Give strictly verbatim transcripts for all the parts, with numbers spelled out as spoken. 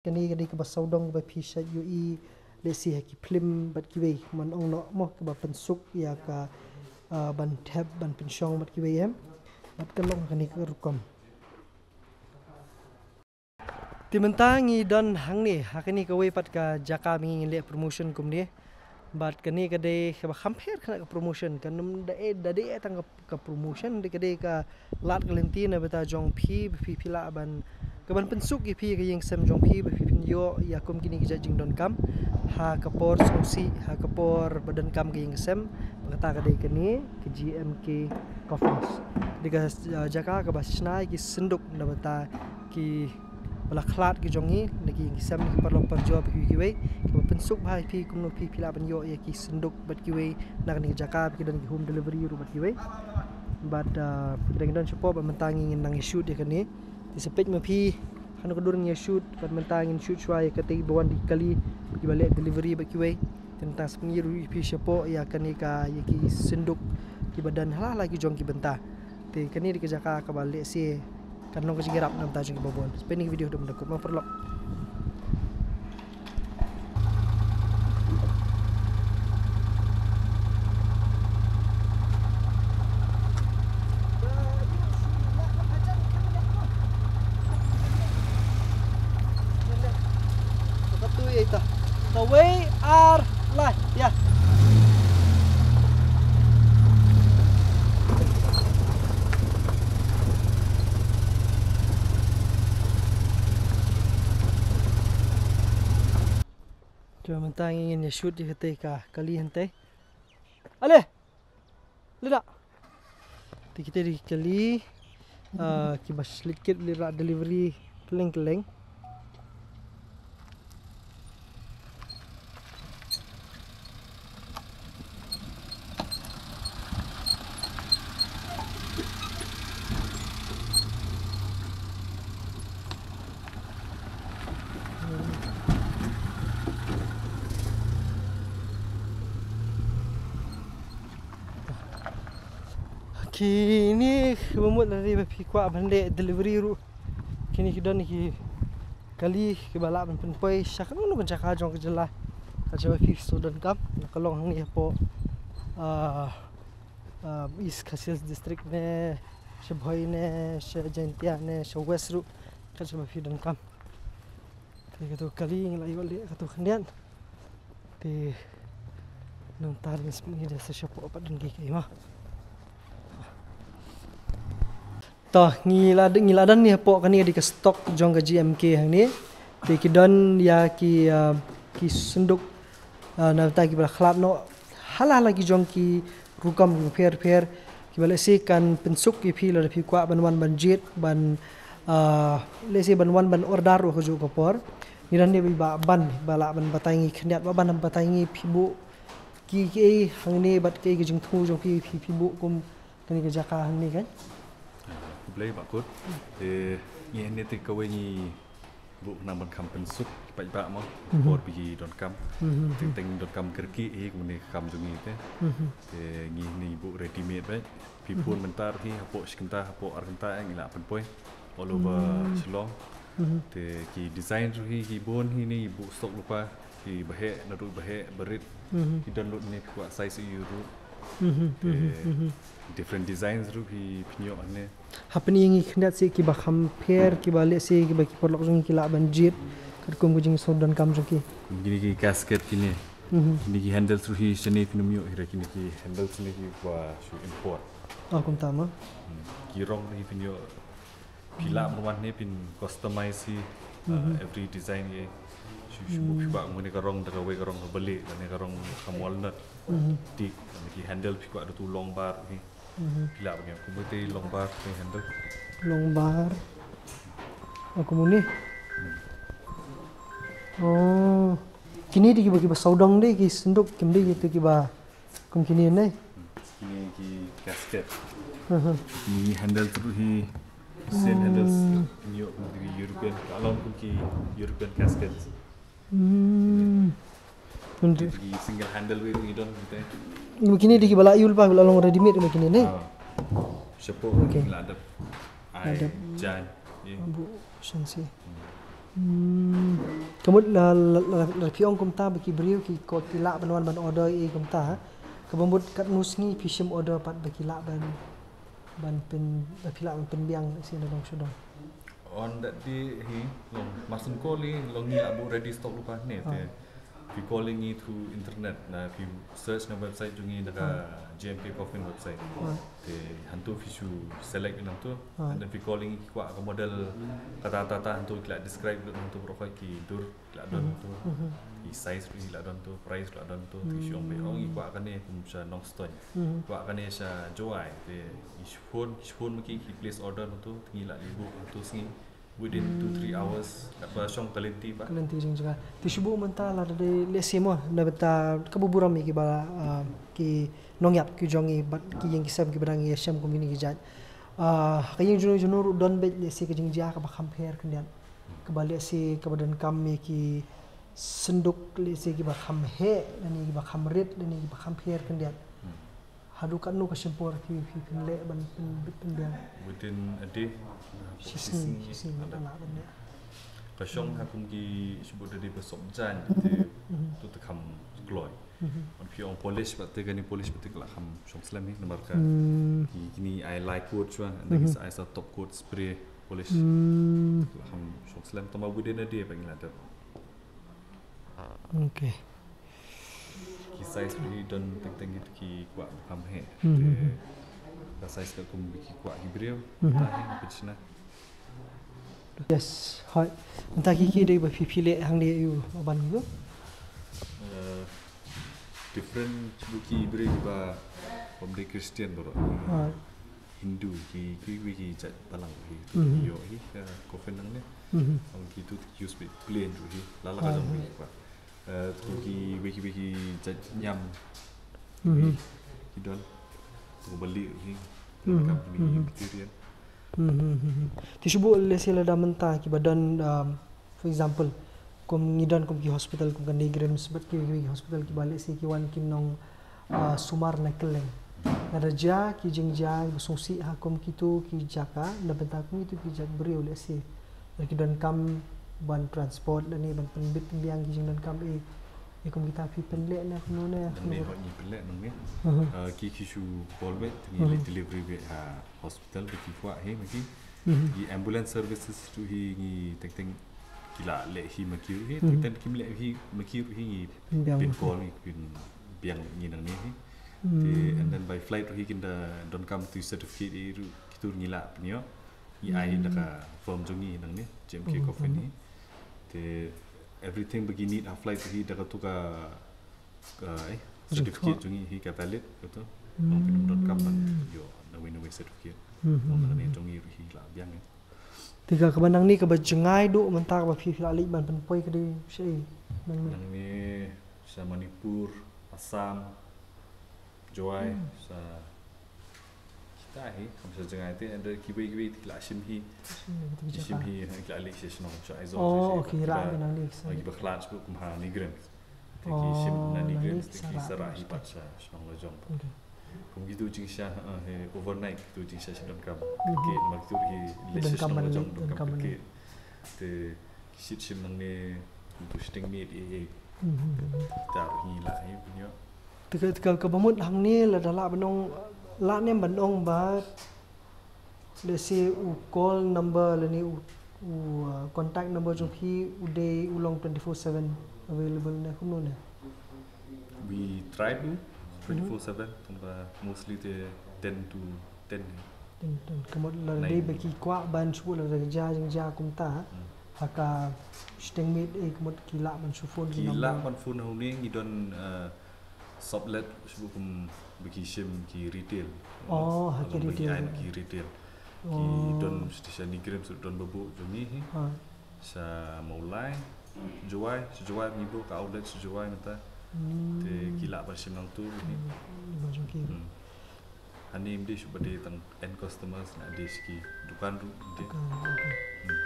Kane ka dei kaba sawdong kaba phi shait ïohi lehse ha ki film bad kiwei, man ong noh mo, kaba pynsuk ïa ka, ah, ban thep, ban pynshong bad kiwei, em. Bad ka long kane ka rukom. Te mynta ngi don hangne ha kane kawei pat ka jaka ba ngi leh promotion kumne. Bad kane ka dei kaba kham pher kane ka promotion, kan ym da dei, da dei tang ka, ka promotion, dei ka dei ka lad ka lynti na bynta jong phi, ba phi, phi lah ban, ka ban pynsuk ïa phi ka ïing sem jong phi, ba phi phin ïoh ïa kum kine ki jait jingdonkam ha ka por sngewsih, ha ka por ba donkam ka ïing sem. Ba kata ka dei kane ka G M K Coffins. Dei ka, ah, jaka kaba shna ïa ki synduk na bynta ki ba la khlad ki jong ngi, na ki ïing ki sem, ki paralok parajor, ki, kiwei, kiba pynsuk bha ïa phi kumno phi, phi lah ban ïoh ïa ki synduk bad kiwei na kane ka jaka, ba ki don ki home delivery ruh bad kiwei. Bad, ah, dang don shapoh, bad mynta ngi ngin nang ïa shoot ïa kane. Te sa peit ma phi, ha kano ka dur ngi ïa shoot, bad mynta ngin shoot shuwa ïa katei ba wan da ki kali, kiba leh delivery bad kiwei. Te nangta sa pyni ruh ïa phi shapoh ïa kane ka, ïa ki synduk kiba don ha la ki jong ki bynta. Te kane dei ka jaka kaba lehse kan long ka jingïarap na bynta jong kiba bun. Sa peit ïa ka video haduh mynta kut, mo paralok. Kawei, ar, lai, ïa. Te mynta ngi ngin ïa shoot ïa katei ka kali hangtei. Ale! Lada. Te kita dei ki kali, ah, kiba slit kit, lada delivery kylleng kylleng. Kine kiba mut lada ba phi kwah ban leh delivery ruh, kine ki don ki kali kiba lah ban pynpoi sha kano kano ka jaka jong ka jylla. Ka jaka ba phi shu donkam, la ka long hangne hapoh, ah, ah, East Khasi Hills District ne, sha Bhoi ne, sha Jaintia ne, sha West ruh, ka jaka ba phi donkam. Te kato kali ngi la ïoh leh kato khyndiat. Te nangta ngin sa peit ngi da sa shapoh pat don ki kaei ma. To ngi la, ngi la don ne hapoh kane ka dei ka stock jong ka G M K hangne. Te ki don ïa ki, ah, ki synduk, ah, na bynta kiba la khlad noh. Ha la ha la ki jong ki rukom kiba pher pher kiba lehse kan pynsuk ïa phi lada phi kwah ban wan ban jied ban, ah, lehse ban wan ban order ruh ha kajuh ka por. Ngi don ne ba ban, ba lah ban batai ngi khyndiat, ba ban batai ngi phi buh ki, kiei hangne bad kiei ka jingthmu jong phi, phi, phi buh kum kane ka jaka hangne kan. Khublei Bah Kut. Te ngi hangne te kawei ngi buh khnang ban kham pynsuk ki paidbah mo, por ba ki donkam. Teng teng donkam kyrkieh hi kumne ka kam jong ngi te. Te ngi hangne ngi buh ready made beit. Phi phone mynta ruh hi hapoh shi kynta, hapoh ar kynta ngi lah pynpoi all over Shillong. Te ki design ruh hi ki bun hi, ngi buh stock lypa, ki ba heh naduh ba heh ba rit. Ki don lut ne phi kwah size aiu ruh. Te different designs ruh hi pynïoh ne. Hapdeng ngi khyndiat seh kiba kham pher, kiba lehse kiba ki paralok jong ngi ki lah ban jied katkum ka jingsngew donkam jong ki. Kine ki gasket kine. Kine ki handles ruh hi shane phin ym ïoh hi re, kine ki handles ne kiba shu import. Ah, kumta ma. Ki rong ruh hi phin ïoh, phi lah ban wan ne phin customize hi, uh, every design hi. Shu, shu buh phi kwah kumne ka rong da kawei ka rong ka balei, kane ka rong ka walnut. Teak, kane ki handle phi kwah da tu long bar hi. Phi lah ban ïoh kumne te long bar te handle. Long bar. Ah, kumne. Oh. Kine dei kiba, kiba sawdong dei ki synduk, kim dei kito kiba kum kine ne. Kine ki gasket. Kine ki handle ruh hi same handles. Ngi ïoh kum ki European, ka long kum ki European gaskets. Hmm. Kine ki single handle wei ruh ngi don kine. Kine dei kiba la ïul pa, ba la long ready made ba kine ne. Ah. Shapoh ruh ngi la dep. Ai jan. Abu shansi. Hmm. Ka mut la, la, la, la phi ong kumta ba ki briew ki ko ki lah ban wan ban order ïa kumta, ha? Kaba mut katno sngi phi shim order pat ba ki lah ban, ban pyn, ba phi lah ban pynbiang, lehse na dong sha dong? On that day hi, long, mar syn call hi, long ngi lah buh ready stock lypa ne, te phi call ïa ngi through internet, na phi search na website jong ngi, na ka J M K Coffin website. Te hangto phi shu select nangto, and then phi call ïa ngi, ki kwah ka model kata kata kata, hangto ki lah describe lut nangto baroh, ki dur ki lah don to, ki size ruh ki lah don to, price ruh lah don to, te shu ong ba, ong, ngi kwah kane kum sha Nongstoiñ, kwah kane sha Jowai, te ngi shu phone, ngi shu phone ma ki, ki place order nangto, te ngi lah leit buh hangto sngi, within two three hours, katba shong ka lynti ba. Ka lynti jingjia. Te shu buh mynta lada dei, lehse mo, na bynta kaba burom ïa kiba, ah, ki nongïap ki jong ngi bad ki ïing ki sem kiba dang ïashem kum kine ki jait. Ah, ka ïing jong ngi jong no ruh don beit, lehse, ka jingjia kaba kham pher khyndiat. Kaba, lehse, kaba donkam ïa ki synduk, lehse, kiba kham heh lane kiba kham rit lane kiba kham pher khyndiat. Haduh katno ka shim por phi, phi pynleh ban pyn, pynbiang? Within a day. Shisien, shisien, shisien, ala ban leh. Ka shong ha kum ki, shu buh da dei ba sop jan te, to te kham kloi. Wan phi ong polish pat te, kane polish pat te ka la kham shong slem hi, namar ka ki, kine ai lai coat shuwa, and then ki sa ai sa top coat spray polish. Ka la kham shong slem, tangba within a day pat ngi la dep. Okay. Ki size ruh hi don teng teng hi, ki kwah kham heh. Te ka size ka kum ba ki kwah ki briew. Ta hi na pynshna. Yes, hooid. Mynta ki ki dei ba phi phi leh hangne ïa u ban ïa u? Eh, different, shu buh ki briew ba bym dei Christian baroh. Hooid. Hindu, ki, ki, ki, ki jait balang hi, ïoh hi ka coffin nangne. Ong ki tu use beit plain ruh hi, la la ka jong hi ba. Eh, tu ki, wei ki, wei ki jait niam. Ki don. Tu bali ruh hi. Ka ki material. Te shu buh, lehse, lada mynta kiba don, um, for example, kum ngi don kum ki hospital kum ka NEIGRIHMS bad ki, ki, ki hospital kiba, lehse, ki wan ki nong, ah, sumar na kylleng. Lada jia ki jingjia ba sngewsih ha kum kito ki jaka na bynta kum kito ki jait briew, lehse, lada ki donkam ban transport lane ban pynbit pynbiang ki jingdonkam, eh, eh, kum kita phi pynleh ne kumno ne? Nangne hooid ngi pynleh nangne. Ah, ki, ki shu call beit, ngi leit delivery beit ha hospital ba ki kwah hi ma ki. Ki ambulance services ruh hi ngi teng teng ki la leh hi ma ki ruh hi, teng teng kim leh hi ma ki ruh hi ngi pyn call, ngi pynbiang ngi nangne hi. Te and then by flight ruh hi kin da donkam tu certificate ïa ruh, kito ruh ngi la pynïoh. Ngi ai hi da ka firm jong ngi nangne, J M K Coffin hi. Te everything ba ki need ha flight ruh hi da katu ka Ka, eh, certificate jong ngi hi ka valid, kato. Nong pyndonkam ban ïoh na wei na wei certificate. Nong nangne jong ngi ruh hi la biang, eh. Te ka kaba nangne kaba jngai duh mynta kaba phi phi la leit ban pynpoi ka dei shaei? Nangne sha Manipur, Assam, Jowai, sha Kita hi, kam sha jngai te, and kiwei kiwei te ki la shim hi. Shim hi, ki la leit sha shnong, sha Aizawl. Oh, okay, la ki nang leit sha. Ki ba khlad sha kum ha NEIGRIHMS. Te ki shim na NEIGRIHMS, te ki sa rah hi pat sha shnong la jong. Kum kitu jingshisha, eh, overnight kitu jingshisha shi donkam. Ki namar kitu hi leit sha shnong la jong donkam ki. Te ki shit shim nangne kitu shiteng miet, eh, eh. Kita hi la hi pynïoh. Te ka, te ka, kaba mut hangne lada lah ban ong, lah ne em ban ong ba, let's say, u call number lane u, u, uh, contact number jong phi u dei u long twenty-four seven available ne kumno ne? We try to twenty-four seven, tangba mostly te ten to ten. Ten, ten. Ka mut lada dei ba ki kwah ban shu, lada ka jia jingjia kumta ha ka shiteng miet, eh, ka mut ki lah ban shu phone, ki lah ban phone ha une, ngi don, uh, Sublet shu kum ba ki shim ki retail. Oh, ha ki retail. Ki retail. Ki don sha NEIGRIHMS, shu don ba buh jong ngi hi. Sha Mawlai, Jowai, sha Jowai ngi buh ka outlet sha Jowai mynta. Te ki lah ban shim nangtu hi. Hangne ym dei shuh ba dei tang end customers, nga dei sha ki dukan ruh, dei. Dukan, okay.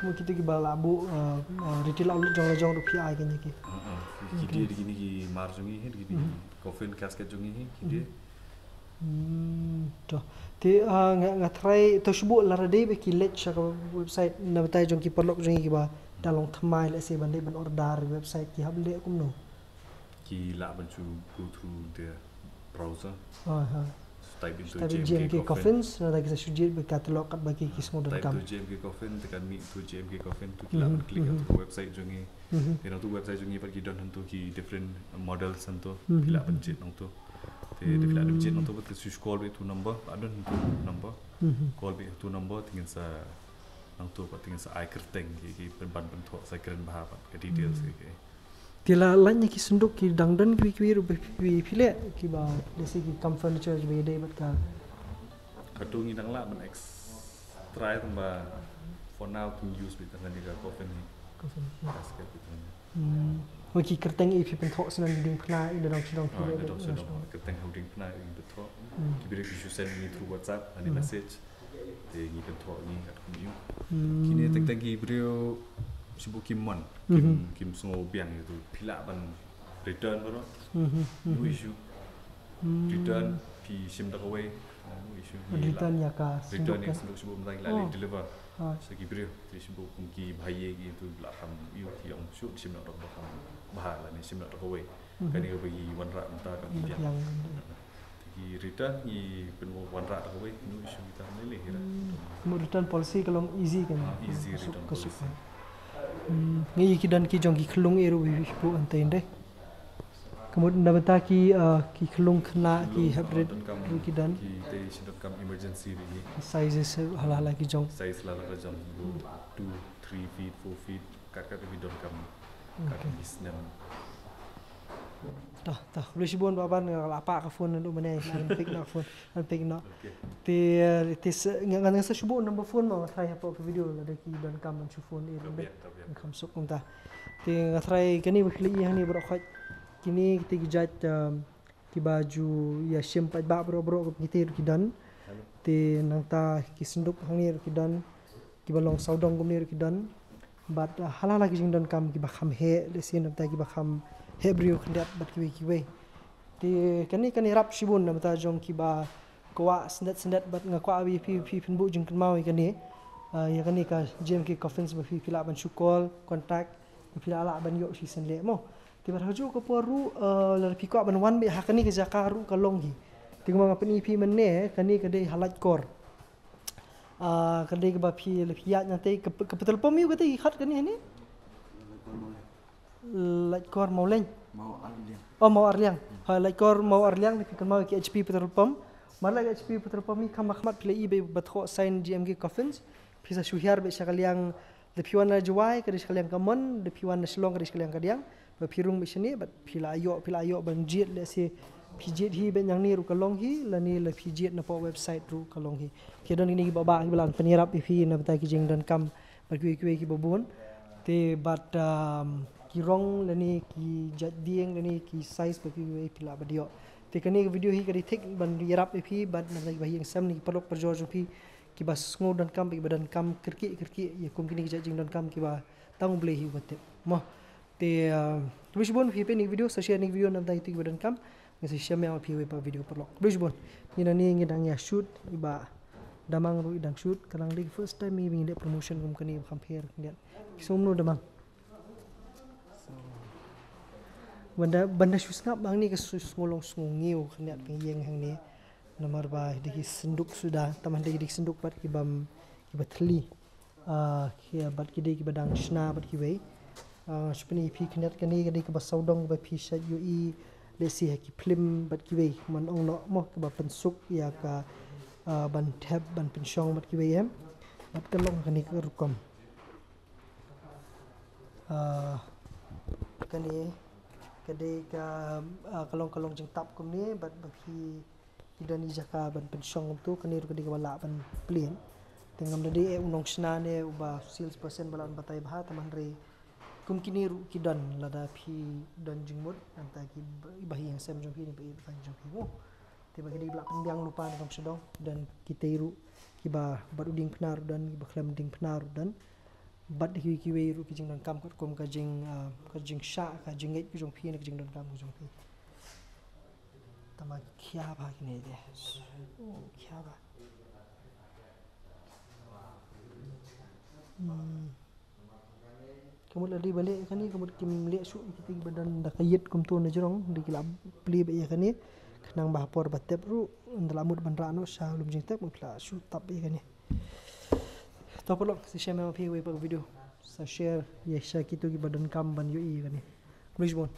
Kumno kita kiba lah buh, uh, uh, retail outlet jong la jong ruh phi ai kine ki? Uh, uh. Ki dei, dei kine ki mar jong ngi hi, dei kine ki coffin casket jong ngi hi, ki dei. Hmm, to. Te, uh, nga, nga try, to shu buh lada dei ba ki leit sha ka website na batai jong ki paralok jong ngi kiba Da long thymmai lehse ban leh ban order website ki hap leh kumno? Ki lah ban shu go through the browser. Ah, ha. Type into Type in J M K J M K Coffin. Coffins, na da ki sa shu jied ba ka telok kat ba ki ki sngewdon Type kam. into J M K Coffin, te kan mih to J M K Coffin, to ki lah Mhm, ban click mhm. onto website jong ngi. Mhm. Te nangto website jong ngi pat ki don hanto ki different models hanto. Mhm, Ki lah ban mhm. Jied nangto. Te te ki lah ban jied Hmm. Nangto pat te shu call beit to number, ba don hanto number. Mhm. Call beit to number, te ngin sa nangto pat te ngin sa ai kyrteng ki ki pynban pynthoh sa kren bha pat ka details Hmm. ki ki. Te la lait na ki synduk ki dang don ki ki ruh ba phi phi leh ki ba lehse ki kam furniture ki ba ïadei bad ka. Kato ngi dang lah ban extra tang ba for now kin use beit tang kane ka coffin hi. Coffin. Basket beit tang. Hmm. Wa ki kyrteng i phi pynthoh snan diengphna i da dong sdang phi Ah, leh da dong bad sdang na ka kyrteng ha u diengphna i pynthoh. Hmm. Ki briew ki shu send ngi through WhatsApp, ani Hmm. message. Te ngi pynthoh ngi katkum ïoh. Hmm. Kine teng teng ki briew shu bun kim mon. Kim Mhm. kim sngew biang ïa tu. Phi lah ban return baroh. Mhm, No mhm. issue. Hmm. Return phi shim da kawei. No issue. Ban return ïa ka Return synduk ïa kan. Synduk shu bun, la Oh. deliver. Ah. Sa ki briew te shu bun kum ki bhaïi ki tu la kham ïoh ki ong shu shim noh da kaba kham bha lane shim noh da kawei. Mhm. Kane kaba ki wanrah mynta ka Ïa biang. biang. Ki return ngi pynwanrah da kawei, no issue kita, lei lei hi ra. Mo return policy ka long easy kan. Ah, easy Ka suk, return ka suk. policy. Hmm, ngi ki don ki jong ki khyllung i ruh i pu antai ndai. Ka mut na bynta ki, ah, ki khyllung khynnah ki Khyllung, haprit ah, donkam, ruh ki don. ki te shi donkam emergency ri. Sizes hala hala ki jong. Size la la ka jong, go two, three feet, four feet, kat kat ki donkam. Kat Okay. Ki snem. Tah, tah. Khublei shibun Bah Ban, nga la pah ka phone naduh mynne, ngan pick noh phone, ngan pick noh. Okay. Te, eh, te se, nga, nga, nga sa shu buh number phone mo, nga try hapoh ka video lada ki donkam ban shu phone i ruh. Ka biang, ka biang. Kham suk kumta. Te nga try kane ba phi la ïohi hangne baroh khoit. Kine kita ki jait, um, kiba ju ïa shim paidbah baroh baroh, kita ruh ki don. Hello. Te nangta ki synduk hangne ruh ki don. Kiba long sawdong kumne ruh ki don. Bad, ah, hala hala ki jingdonkam kiba kham heh, lehse nangta kiba kham heh briew khyndiat bad kiwei kiwei. Te kane kan ïarap shibun nangta jong kiba kwah syndet syndet, bad nga kwah ba phi, phi phin buh jingkynmaw ïa kane. Ah, ïa kane ka J M K Coffins ba phi, phi lah ban shu call, contact, ba phi lah lah ban ïoh shisien leh mo. Te bad ha kajuh ka por ruh, ah, lada phi kwah ban wan beit ha kane ka jaka ruh ka long hi. Te kumba nga pyni ïa phi mynne, kane ka dei ha Laitkor. Ah, ka dei kaba phi, lada phi ïaid nangtei ka, ka petrol pump ïa u, katei ki khat kane hangne? Laitkor Mawleng. Maw Arliang. Oh, Maw Arliang. Ha, Laitkor Maw Arliang, lada phi kynmaw ki H P petrol pump. Mar la ki H P petrol pump hi kham khmat phi la i ba, ba thoh sign J M K Coffins. Phi sa shu hiar beit sha ka liang, lada phi wan na Jowai ka dei sha ka liang kamon, lada phi wan na Shillong ka dei sha ka liang kadiang. Ba phi rung beit shane, bad phi la ïoh, phi la ïoh ban jied, lehse phi jied hi beit nangne ruh ka long hi, lane lada phi jied napoh website ruh ka long hi. Ki don kine kiba bah kiba lah pynïarap ïa phi na bynta ki jingdonkam bad kiwei kiwei kiba bun. Te bad, um, ki rong lane ki jait dieng lane ki size bad kiwei kiwei phi lah ban ïoh. Te kane ka video hi ka dei thik ban ïarap ïa phi bad na bynta kiba ïeng sem ne ki paralok parajor jong phi kiba sngew donkam bad kiba donkam kyrkieh kyrkieh ïa kum kine ki jait jingdonkam kiba tang U Blei hi uba tip. Mo. Te, ah, khublei shibun phi peit ïa kane ka video, sa share ïa kane ka video na bynta kito kiba donkam. Ngin sa ïashem ïa phi ha kawei pat ka video paralok. Khublei shibun. Ngi nangne ngi dang ïa shoot i Bah Damang ruh i dang shoot, ka dang dei ka first time ba ngi leh promotion kum kane ba kham pher khyndiat. Ki sngew kumno Damang? Ban da, ban da shu sngap ba hangne ka sngew, sngew long sngew ngiew khyndiat ka ïeng hangne. Namar ba dei ki synduk suda, tangba dei ki synduk pat kiba, kiba thylli. Ah, ki, bad ki dei kiba dang shna bad kiwei. Ah, shu pyni ïa phi khyndiat, kane ka dei kaba sawdong kaba phi shait ïohi lehse ha ki phlim bad kiwei, man ong noh mo, kaba pynsuk ïa ka, ah, ban thep ban pynshong bad kiwei em. Bad ka long kane ka rukom. Ah, kane ka dei ka, ah, ka long, ka long jingtap kumne bad ba phi ki don i jaka ban pynshong kumto, kane ruh ka dei kaba lah ban plie. Te ngam da dei eh u nongshna ne uba sales person ba lah ban batai bha, tangba hynrei kum kine ruh ki don lada phi don jingmut, nangta ki ba, ba ïeng sem jong phi ne ba ïeit ba jong phi mo. Te ba ki dei ba lah pynbiang lypa ne kam shu don, don kitei ruh kiba bad u diengphna ruh don, kiba khlem diengphna ruh don. Bad kiwei kiwei ruh ki jingdonkam katkum ka jing, ah, ka jingshah, ka jingngeit ka jong phi ne ka jingdonkam ka jong phi. Tangba khia bha kine de. Oh, khia bha. Hmm. Ka mut la dei ba leh ïa kane, ka mut kim leh shuh ïa kita kiba don da ka ïit kumto na jrong, dei ki la plie beit ïa kane. Khnang ba ha por ba tep ruh, ynda la mut ban rah noh sha lum jingtep, mut ki la shu tap ïa kane. To paralok, sa share ma phi wei pat ka video. Sa share ïa sha kito kiba donkam ban ïohi ïa kane. Khublei shibun.